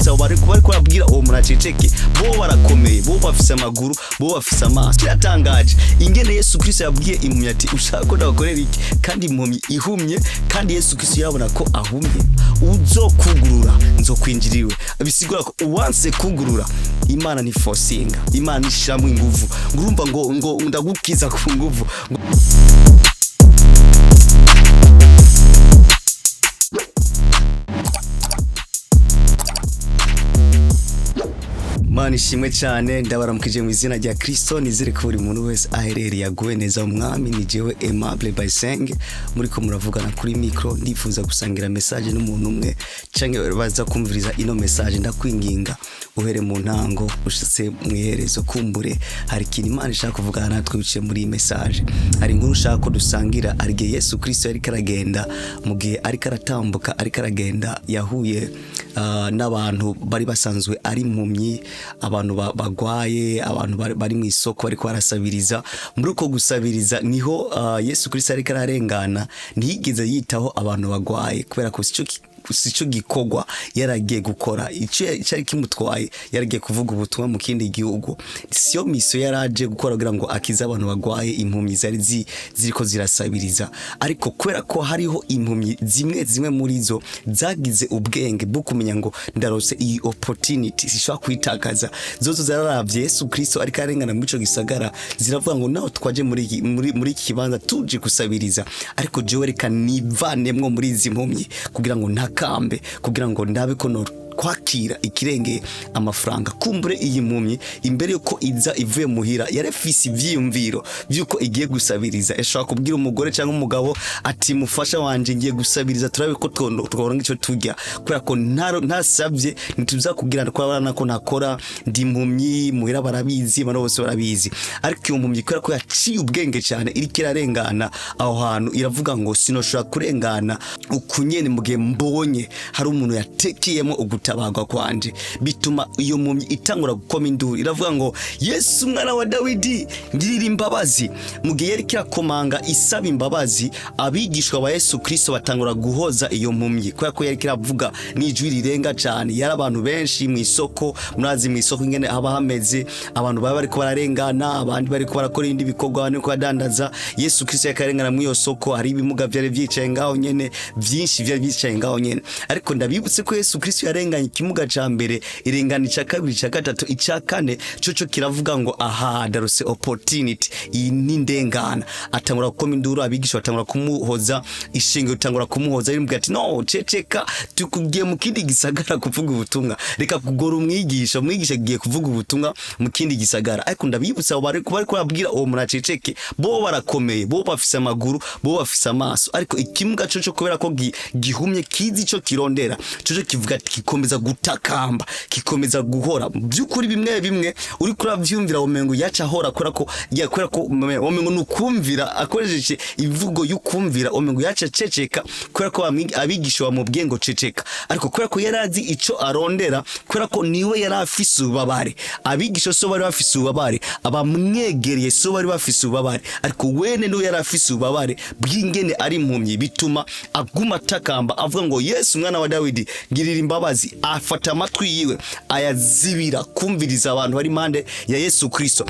ndabibutsa abo bari barabwira uwo muntu aceceke, bo barakomeye, bo bafise amaguru, bo bafise amaso. Kiratangaje ingene Yesu Kristo yabwiye impumyi ati ushaka ko ndagukorera iki? Kandi impumyi ihumye, kandi Yesu Kristo yarabona ko ahumye. Uzokugurura nzokwinjira iwe. Bisigura ko uwanse kugurura, Imana ni forcinga, Imana ishiramwo inguvu. Ngurumva ngo ndagukiza ku nguvu. Mana ishimwe cyane, ndabaramukije mu izina rya Kristo. Nizere ko buri muntu wese aherereye aguwe neza umwami. Ni jewe Aimable Bayisenge muriko muravugana kuri micro. Ndifuza gusangira message n'umuntu umwe canke baza kumviriza ino message. Ndakwinginga uhere mu ntango ushitse mu iherezo, kumbure hari ikintu Imana ishaka kuvugana natwe biciye muri iyi message. Hari inkuru ushaka ko dusangira. Hari igihe Yesu Kristo yariko aragenda, mu gihe ariko aratambuka, ariko aragenda, yahuye n'abantu bari basanzwe ari impumyi, abantu bagwaye, abantu bari mu isoko bariko barasabiriza. Muri uko gusabiriza niho Yesu Kristo ariko ararengana. Ntiyigeze yitaho abantu bagwaye kubera ko sico gikorwa yaragiye gukora. Ico cyari kimutwaye, yaragiye kuvuga ubutumwa mu kindi gihugu. Siyo mission yaraje gukora kugira ngo akize abantu bagwaye, impumyi zari ziriko zirasabiriza. Ariko kubera ko hariho impumyi zimwe zimwe muri zo zagize ubwenge bwo kumenya ngo ndarose iyi opportunity, sishobora kuyitakaza, zozo zararavye Yesu Kristo ariko arengana muri ico gisagara, ziravuga ngo naho twaje muri iki kibanza tuje gusabiriza, ariko jewe reka nivanemwo muri izi mpumyi kugira ngo ntakambe, kugira ngo ndabe ko no kwakira ikirengeye amafaranga. Kumbure iyi mpumyi imbere yuko iza ivuye muhira yarafise ivyiyumviro vyuko igiye gusabiriza. Ishobora kubwira umugore cyangwa umugabo ati mufasha wanje, ngiye gusabiriza, turabe ko tworonka ico turya, kubera ko ntasavye ntituza kugira ko abana ko ntakora, ndi impumyi, muhira barabizi, abantu bose barabizi. Ariko iyo mpumyi, kubera ko yaciye ubwenge cyane, iriko irarengana aho hantu, iravuga ngo sinoshobora kurengana ukunyene mu gihe mbonye hari umuntu yatekeyemo ugutabagwa kwanje. Bituma iyo mpumyi itangura gukoma induru, iravuga ngo Yesu mwana wa Dawidi, ngirira imbabazi. Mu gihe yariko irakomanga isaba imbabazi, abigishwa ba Yesu Kristo batangura guhoza iyo mpumyi kubera ko yariko iravuga n'ijwi rirenga cyane. Yari abantu benshi mu isoko, murazi mu isoko ingene haba hameze, abantu baba bariko bararengana, abandi bariko barakora ibindi bikorwa, abandi bariko badandaza. Yesu Kristo yariko ararengana muri iyo soko, hari ibimuga vyari vyicaye ngaho nyene, vyinshi vyari vyicaye ngaho nyene. Ariko ndabibutse ko Yesu Kristo yarenganye ikimuga ca mbere, irengana ica kabiri, ica gatatu, ica kane, coco kiravuga ngo aha ndarose opportunity, iyi ni ndengana. Atangura gukoma induru, abigisha batangura kumuhoza, ishengero ritangura kumuhoza, rimubwira ati no ceceka, tukugiye mu kindi gisagara kuvuga ubutumwa, reka kugora umwigisha, umwigisha agiye kuvuga ubutumwa mu kindi gisagara. Ariko ndabibutsa abo bariko barabwira uwo muntu aceceke, bo barakomeye, bo bafise amaguru, bo bafise amaso. Ariko ikimuga coco, kubera ko gihumye, kizi ico kirondera, coco kivuga ati, kikomeza gutakamba, kikomeza guhora. By'ukuri bimwe bimwe uriko uravyumvira womengo yaca ahora, kubera ko ya kubera ko womengo nukumvira akoresheje imvugo y'ukumvira, womengo yaca ceceka kubera ko abigisha bamubwiye ngo ceceka. Ariko kubera ko yarazi ico arondera, kubera ko niwe yari afise ububabare, abigisha so bari bafise ububabare, abamwegereye so bari bafise ububabare, ariko wene niwe yari afise ububabare bw'ingene ari impumyi. Bituma aguma atakamba avuga ngo Yesu mwana wa Dawidi, ngirira imbabazi. Afata amatwi yiwe ayazibira kumviriza abantu bari impande ya Yesu Kristo,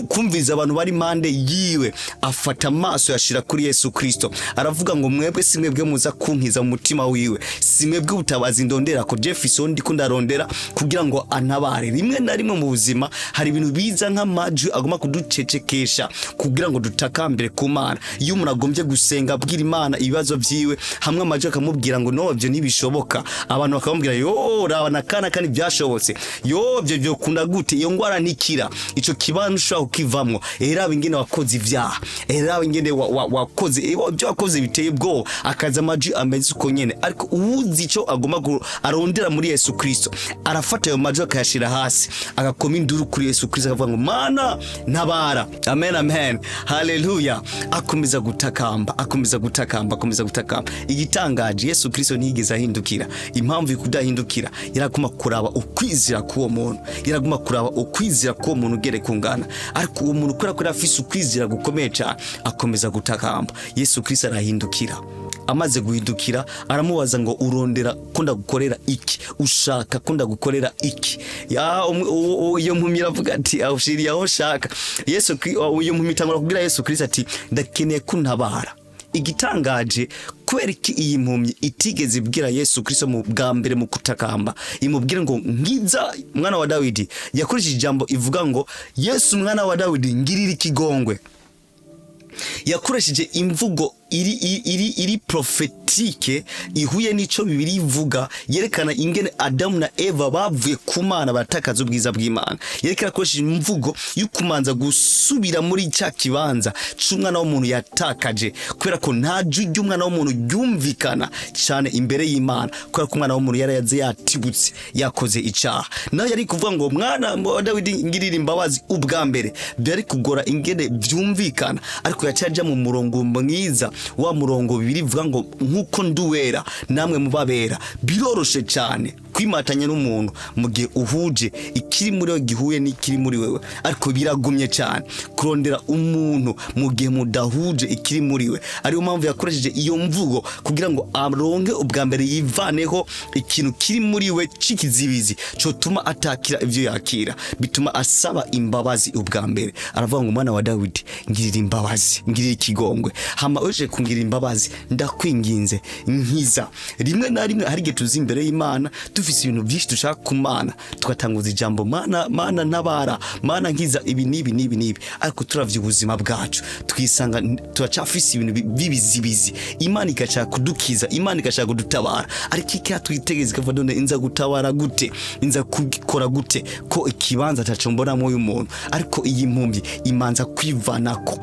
kumviriza abantu bari impande yiwe. Afata amaso yashira kuri Yesu Kristo, aravuga ngo mwebwe si mwebwe muza kunkiza mu mutima wiwe, si mwebwe ubutabazi ndondera, ko Jefferson ndiko ndarondera kugira ngo antabare. Rimwe na rimwe mu buzima hari ibintu biza nk'amajwi agomba kuducecekesha kugira ngo dutakambire ku Mana. Iyo umuntu agombye gusenga abwira Imana ibibazo vyiwe, hamwe amajwi akamubwira ngo no ivyo ntibishoboka, abantu bakamubwira yo raba na kana kandi byashobotse, yo ivyo byokunda gute, iyo ngwara ntikira, ico kibanza ushobora kukivamwo, raba ingene wakoze ivyaha, raba ingene wakoze ibyo wakoze biteye ubwoba. Akaza amajwi ameze uko nyene. Ariko uwuzi ico agomba arondera muri Yesu Kristo, arafata ayo majwi akayashira hasi, agakoma induru kuri Yesu Kristo, akavuga ngo Mana ntabara. Amen, amen, haleluya. Akomeza gutakamba, akomeza gutakamba, akomeza gutakamba. Igitangaje, Yesu Kristo ntiyigeze ahindukira. Impamvu ikudahindukira, yaraguma kuraba ukwizera k'uwo muntu, yaraguma kuraba ukwizera k'uwo muntu ugere kungana. Ariko uwo muntu kubera ko yari afise ukwizera gukomeye cyane, akomeza gutakamba, Yesu Kristo arahindukira. Amaze guhindukira aramubaza ngo: "Urondera ko ndagukorera iki? Ushaka ko ndagukorera iki?" Ya iyo mpumyi iravuga ati: "Awushiriye aho shaka." Iyo mpumyi itangura kubwira Yesu Kristo ati: "Ndakeneye ko untabara." Igitangaje, kubera iki iyi mpumyi itigeze ibwira Yesu Kristo mu bwa mbere mu kutakamba imubwire ngo: "Nkiza, mwana wa Dawidi"? Yakoresheje ijambo ivuga ngo: "Yesu, mwana wa Dawidi, ngirira ikigongwe." Yakoresheje imvugo iri prophétique, ihuye n'ico Bibiliya ivuga, yerekana ingene Adamu na Eva bavuye ku Mana, baratakaza ubwiza bw'Imana. Yerekana, akoresheje imvugo yo kumanza gusubira muri cya kibanza c'umwana w'umuntu yatakaje, kubera ko nta jwi ry'umwana w'umuntu ryumvikana cyane imbere y'Imana, kubera ko umwana w'umuntu yari yaze yatibutse, yakoze icaha. Naho yari kuvuga ngo: "Mwana wa Dawidi, ngirira imbabazi", ubwa mbere byari kugora ingene byumvikana, ariko yaciye aja mu murongo mwiza, wa murongo Bibiliya ivuga ngo: "Nk'uko nduwera, namwe mubabera." Biroroshe cyane kwimatanya n'umuntu mu gihe uhuje ikiri muri we, gihuye n'ikiri muri wewe, ariko biragumye cyane kurondera umuntu mu gihe mudahuje ikiri muri we. Ariyo mpamvu yakoresheje iyo mvugo kugira ngo aronke ubwa mbere yivaneho ikintu kiri muri we c'ikizibizi cotuma atakira ivyo yakira. Bituma asaba imbabazi ubwa mbere, aravuga ngo: "Mwana wa Dawidi, ngirira imbabazi, ngirira ikigongwe. Hama uje kungirira imbabazi, ndakwinginze, nkiza." Rimwe na rimwe hari igihe tuzi imbere y'Imana dufise ibintu byinshi dushaka ku Mana, tugatanguza ijambo: "Mana, Mana, ntabara, Mana, nkiza ibi n'ibi n'ibi n'ibi", ariko turavye ubuzima bwacu twisanga turacafise ibintu by'ibizibizi. Imana igashaka kudukiza, Imana igashaka kudutabara, ariko ikiya twitegereza ikavuga: "None inza gutabara gute? Inza kubikora gute ko ikibanza ataco mbonamo y'umuntu?" Ariko iyi mpumyi imanza kwivanako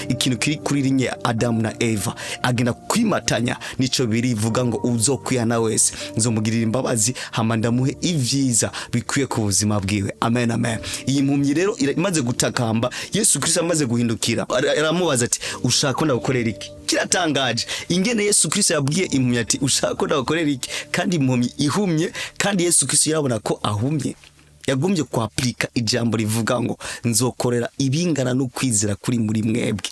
ikintu kiri kuri rinye Adamu na Eva, agenda kwimatanya nico birivuga ngo: "Uzokwihana wese nzomugirira imbabazi, hama ndamuhe ivyiza bikwiye ku buzima bwiwe." Amen, amen. Iyi mpumyi rero imaze gutakamba, Yesu Kristo amaze guhindukira aramubaza ati: "Ushaka ko ndagukorera iki?" Kiratangaje ingene Yesu Kristo yabwiye impumyi ati: "Ushaka ko ndagukorera iki?", kandi impumyi ihumye, kandi Yesu Kristo yarabona ko ahumye. Yagombye kwapurika ijambo rivuga ngo: "Nzokorera ibingana n'ukwizera kuri muri mwebwe."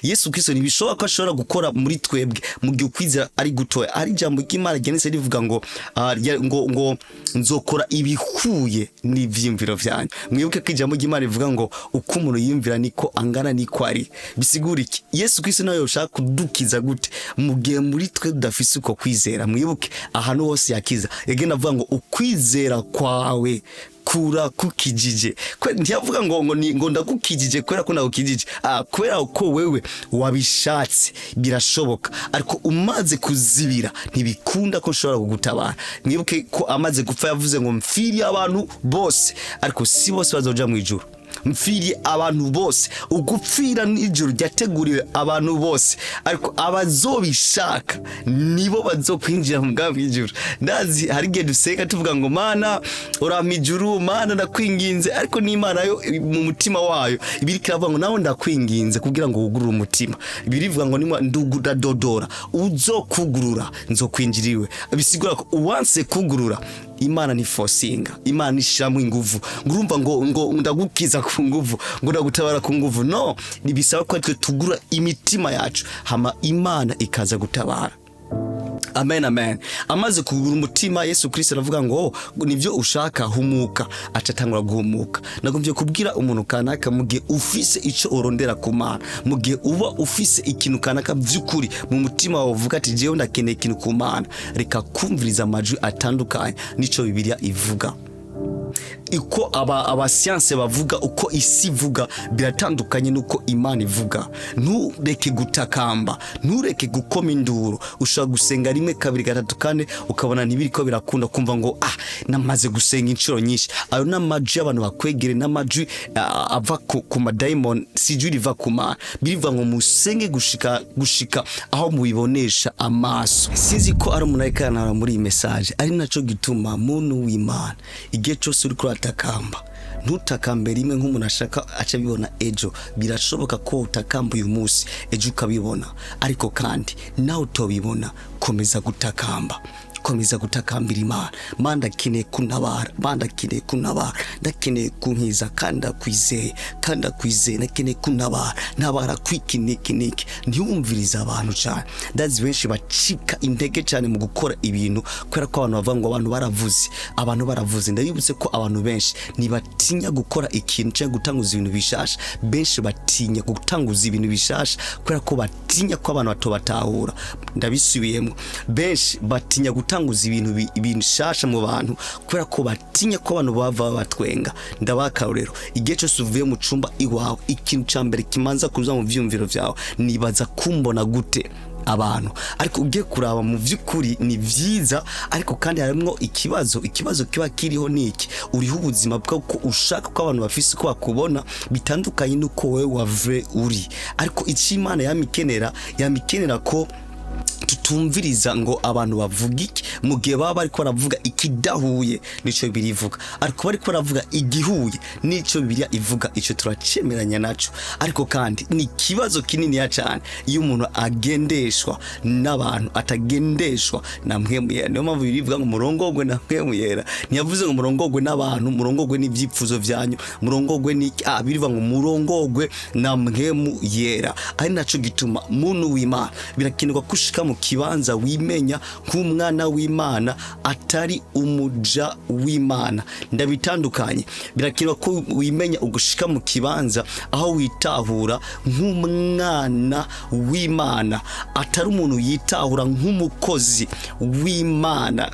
Yesu Kristo ntibishoboka ko ashobora gukora muri twebwe mu gihe ukwizera ari gutoya. Ari ijambo ry'Imana ryanditse rivuga ngo ngo nzokora ibihuye n'ivyiyumviro vyanyu. Mwibuke ko ijambo ry'Imana rivuga ngo: "Uko umuntu yiyumvira niko angana, niko ari." Bisigura iki? Yesu Kristo nawe yoshaka kudukiza gute mu gihe muri twe tudafise uko kwizera? Mwibuke ahantu hose yakiza yagenda avuga ngo: "Ukwizera kwawe kurakukijije." Ntiyavuga ngo ndagukijije kubera ko ndagukijije, kubera ko wewe wabishatse birashoboka, ariko umaze kuzibira ntibikunda ko nshobora kugutabara. Mwibuke ko amaze gupfa yavuze ngo: "Mfiriye abantu bose, ariko si bose bazoja mu ijuru. Mfiriye abantu bose." Ugupfira n'ijuru ryateguriwe abantu bose, ariko abazobishaka nibo bazokwinjira mu bwami bw'ijuru. Ndazi hari igihe dusenga tuvuga ngo: "Mana, urampa ijuru, Mana, ndakwinginze", ariko n'Imana yo mu mutima wayo ibiriko iravuga ngo: "Nawe ndakwinginze kugira ngo wugurure umutima." Birivuga ngo: "Nimba ndadodora, uzokugurura nzokwinjira iwe." Bisigura ko uwanse kugurura, Imana ni fosinga, Imana ishiramo inguvu ngo urumva ngo ndagukiza ku nguvu, ngo ndagutabara ku nguvu. No nibisaba ko twe tugura imitima yacu, hama Imana ikaza gutabara. Amen, amen. Amaze kugura umutima, Yesu Kristo aravuga ngo: "Nibyo ushaka? Humuka." Aca atangura guhumuka. Nagombye kubwira umuntu kanaka: mu gihe ufise ico urondera ku Mana, mu gihe uba ufise ikintu kanaka by'ukuri mu mutima wawe uvuga ati: "Jewe ndakeneye ikintu ku Mana", reka kumviriza amajwi atandukanye n'ico Bibiliya ivuga. Uko aba science bavuga, uko isi ivuga, biratandukanye n'uko Imana ivuga. Ntureke gutakamba, ntureke gukoma induru. Ushobora gusenga rimwe, kabiri, gatatu, kane, ukabona ntibiriko birakunda, kumva ngo: "Ah, namaze gusenga inshuro nyinshi." Ayo n'amajwi y'abantu bakwegere, n'amajwi ava ku madayimoni, si ijwi riva ku Mana. Birivuga ngo: "Musenge gushika aho mubibonesha amaso." Sinzi ko ari umuntu ariko aranara muri iyi message. Ari naco gituma, muntu w'Imana, igihe cyose uriko uratakamba, ntutakambe rimwe nk'umuntu ashaka aca abibona ejo. Birashoboka ko utakamba uyu munsi, ejo ukabibona, ariko kandi nawe utobibona, komeza gutakamba. Komeza gutakambira Imana. Mana, ndakeneye kuntabara. Mana, ndakeneye kuntabara, ndakeneye kunkiza, kandi ndakwizeye, kandi ndakwizeye, ndakeneye kuntabara, ntabara kwiki niki niki. Ntiwumvirize abantu cyane. Ndazi benshi bacika intege cyane mu gukora ibintu kubera ko abantu bavuga ngo abantu baravuze, abantu baravuze. Ndabibutse ko abantu benshi ntibatinya gukora ikintu cyangwa gutanguza ibintu bishasha. Benshi batinya gutanguza ibintu bishasha kubera ko batinya ko abantu batobatahura. Ndabisubiyemo, benshi batinya gutanguza ibintu bishasha mu bantu kubera ko batinya ko abantu bava batwenga. Ndabaha akarorero: igihe cyose uvuye mu cumba iwawe, ikintu ca mbere kimanza kuza mu vyiyumviro vyawe, nibaza kumbona gute abantu? Ariko ugiye kuraba, mu by'ukuri ni byiza, ariko kandi harimo ikibazo. Ikibazo kiba kiriho ni iki: uriho ubuzima bwo ko ushaka ko abantu bafise uko bakubona bitandukanye n'uko wowe wave uri. Ariko icyo Imana yamikenera, yamikenera ko tutumviriza ngo abantu bavuga iki mu gihe baba bariko baravuga ikidahuye nico Bibiliya ivuga. Ariko bariko baravuga igihuye nico Bibiliya ivuga, ico turacemeranya naco. Ariko kandi ni ikibazo kininiya cyane iyo umuntu agendeshwa n'abantu, atagendeshwa na Mpwemu Yera. Niyo mpamvu Bibiliya ivuga ngo murongogwe na Mpwemu Yera. Ntiyavuze ngo murongogwe n'abantu, murongogwe n'ibyifuzo vyanyu, murongogwe n'iki. Birivuga ngo murongogwe na Mpwemu Yera. Ari naco gituma, muntu w'Imana, birakenerwa ko ushika mu kibanza wimenya nk'umwana w'Imana, atari umuja w'Imana. Ndabitandukanye. Birakenerwa ko wimenya ugushika mu kibanza aho witahura nk'umwana w'Imana, atari umuntu yitahura nk'umukozi w'Imana.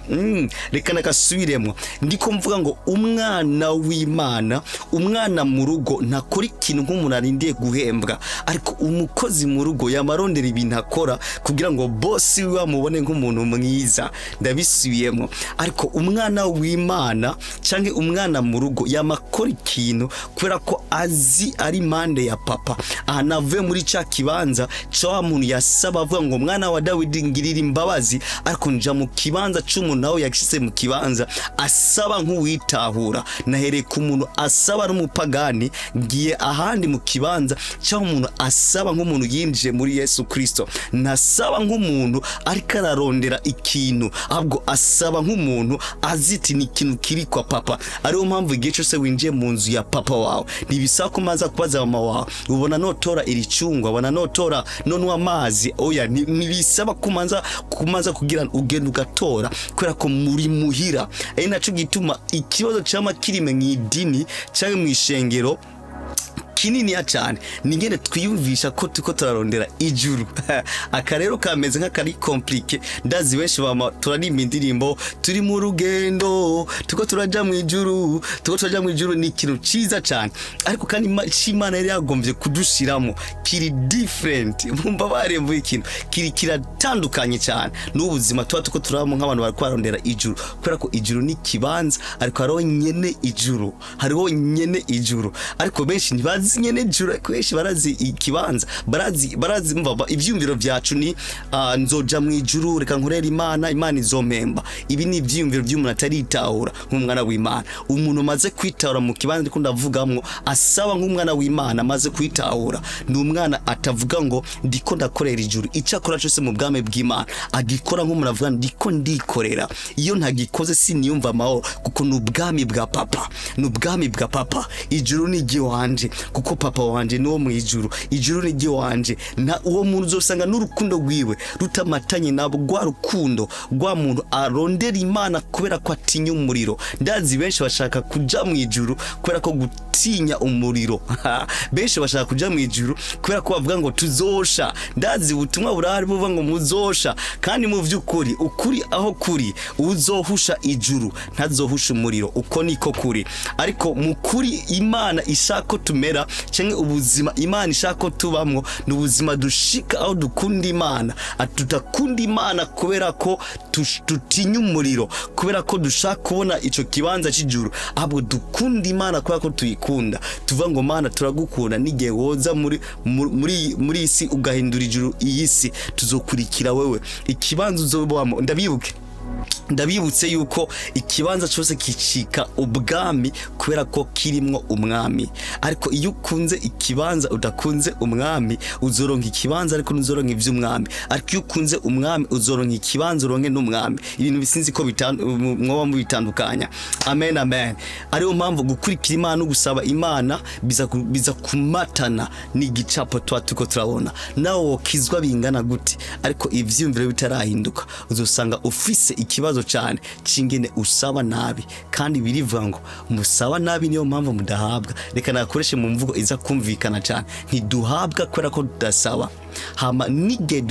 Reka nagasubiremo. Ndiko mvuga ngo umwana w'Imana, umwana mu rugo ntakora ikintu nk'umuntu arindiye guhembwa, ariko umukozi mu rugo yamarondera ibintu akora kugira ngo bosi wiwe amubone nk'umuntu mwiza. Ndabisubiyemo. Ariko umwana w'Imana cyangwa umwana mu rugo yamakora ikintu kubera ko azi ari mande ya papa. Aha navuye muri ca kibanza ca wa muntu yasaba avuga ngo mwana wa Dawidi, ngirira imbabazi, ariko nja mu kibanza c'umuntu nawe yashyize mu kibanza asaba nk'uwitahura. Nahereye ku muntu asaba n'umupagani, ngiye ahandi mu kibanza cyangwa umuntu asaba nk'umuntu yinjiye muri Yesu Kristo. Ntasaba nk'umuntu ariko ararondera ikintu, ahubwo asaba nk'umuntu aziti ni ikintu kiri kwa papa. Ariyo mpamvu igihe cyose winjiye mu nzu ya papa wawe, ntibisaba ko umanza kubaza mama wawe, ubona notora iri cungwa, ubona notora nonwa amazi. Oya, ntibisaba kumanza kumanza kugira ugenda ugatora, kubera ko muri muhira. Ari naco gituma ikibazo cama kirime mw'idini cyangwa mw'ishengero kininiya cyane ni ngene twiyumvisha ko turiko turarondera ijuru. Aka rero kameze nk'akari compliqué. Ndazi benshi bama turarimba indirimbo, turi mu rugendo, turiko turaja mu ijuru, turiko turaja mu ijuru. Ni ikintu ciza cyane, ariko kandi ico Imana yari yagombye kudushiramo kiri different. Mumba barembuye ikintu kiri kiratandukanye cyane n'ubuzima tuba turiko turabamo nk'abantu bariko barondera ijuru, kubera ko ijuru ni ikibanza, ariko hariho nyene ijuru, hariho nyene ijuru. Ariko benshi ntibazi nyene ijuru, ariko benshi barazi ikibanza, barazi mva ivyiyumviro vyacu ni nzoja mu ijuru, reka nkorere Imana, Imana izompemba. Ibi ni ivyiyumviro vy'umuntu ataritahura nk'umwana w'Imana. Umuntu amaze kwitahura mu kibanza ndiko ndavugamwo, asaba nk'umwana w'Imana amaze kwitahura, ni umwana atavuga ngo ndiko ndakorera ijuru. Icyo akora cyose mu bwami bw'Imana agikora nk'umuntu avuga ndiko ndikorera. Iyo ntagikoze siniyumva amahoro, kuko ni ubwami bwa papa, ni ubwami bwa papa. Ijuru ni iry'iwanje kuko papa wanje ni wo mu ijuru. Ijuru ni iry'iwanje. Na uwo muntu uzosanga n'urukundo rwiwe rutamatanye nabo rwa rukundo rwa muntu arondera Imana kubera ko atinya umuriro. Ndazi benshi bashaka kuja mu ijuru kubera ko gutinya umuriro. Benshi bashaka kuja mu ijuru kubera ko bavuga ngo tuzosha. Ndazi ubutumwa burahari buvuga ngo muzosha, kandi mu vy'ukuri, ukuri aho kuri, uzohusha ijuru ntazohusha umuriro. Uko niko kuri. Ariko mu kuri Imana ishaka ko tumera, canke ubuzima Imana ishaka ko tubamwo, ni ubuzima dushika aho dukunda Imana. Tudakunda Imana kubera ko tutinya umuriro, kubera ko dushaka kubona ico kibanza c'ijuru, ahubwo dukunda Imana kubera ko tuyikunda. Tuvuga ngo Mana, turagukunda, n'igihe woza muri isi ugahindura ijuru iyi si, tuzokurikira wewe ikibanza uzobamo. Ndabibuke. Ndabibutse yuko ikibanza cyose kicika ubwami kubera ko kirimwo umwami. Ariko iyo ukunze ikibanza udakunze umwami, uzoronka ikibanza ariko ntuzoronka ivy'umwami. Ariko iyo ukunze umwami, uzoronka ikibanza, uronke n'umwami. Ibintu bisinzi ko mwoba mubitandukanya. Amen, amen. Ariyo mpamvu gukurikira Imana no gusaba Imana biza kumatana n'igicapo tuba turiko turabona. Nawe wokizwa bingana gute, ariko ivyiyumviro bitarahinduka, uzosanga ufise ikibazo cyane c'ingene usaba nabi. Kandi birivuga ngo musaba nabi, niyo mpamvu mudahabwa. Reka nakoreshe mu mvugo iza kumvikana cyane: ntiduhabwa kubera ko tudasaba. Hama n'igihe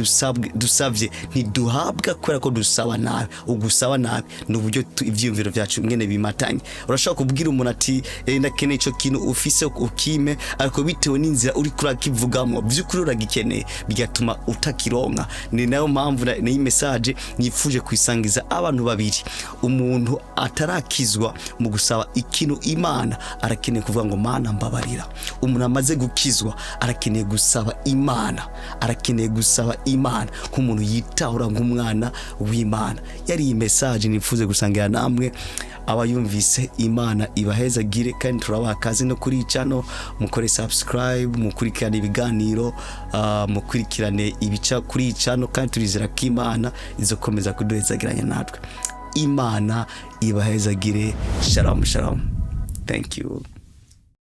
dusabye, ntiduhabwa kubera ko dusaba nabi. Ugusaba nabi ni uburyo ivyiyumviro vyacu ngene bimatanye. Urashobora kubwira umuntu ati: "Ndakeneye ico kintu ufise, ukime," ariko bitewe n'inzira uriko urakivugamo, vy'ukuri uragikeneye, bigatuma utakironka. Ni nayo mpamvu n'iyi message nifuje kuyisangiza abantu babiri. Umuntu atarakizwa, mu gusaba ikintu Imana, arakeneye kuvuga ngo: "Mana, mbabarira." Umuntu amaze gukizwa arakeneye gusaba Imana, arakeneye gusaba Imana nk'umuntu yitahura nk'umwana w'Imana. Yari iyi message nifuze gusangira namwe. Abayumvise, Imana ibahezagire, kandi turabaha akazi no kuri channel. Mukore subscribe, mukurikirane ibiganiro, mukurikirane ibica kuri iyi channel, kandi turizera ko Imana izokomeza kuduhezagiranya natwe. Imana ibahezagire. Shalom, shalom. Thank you.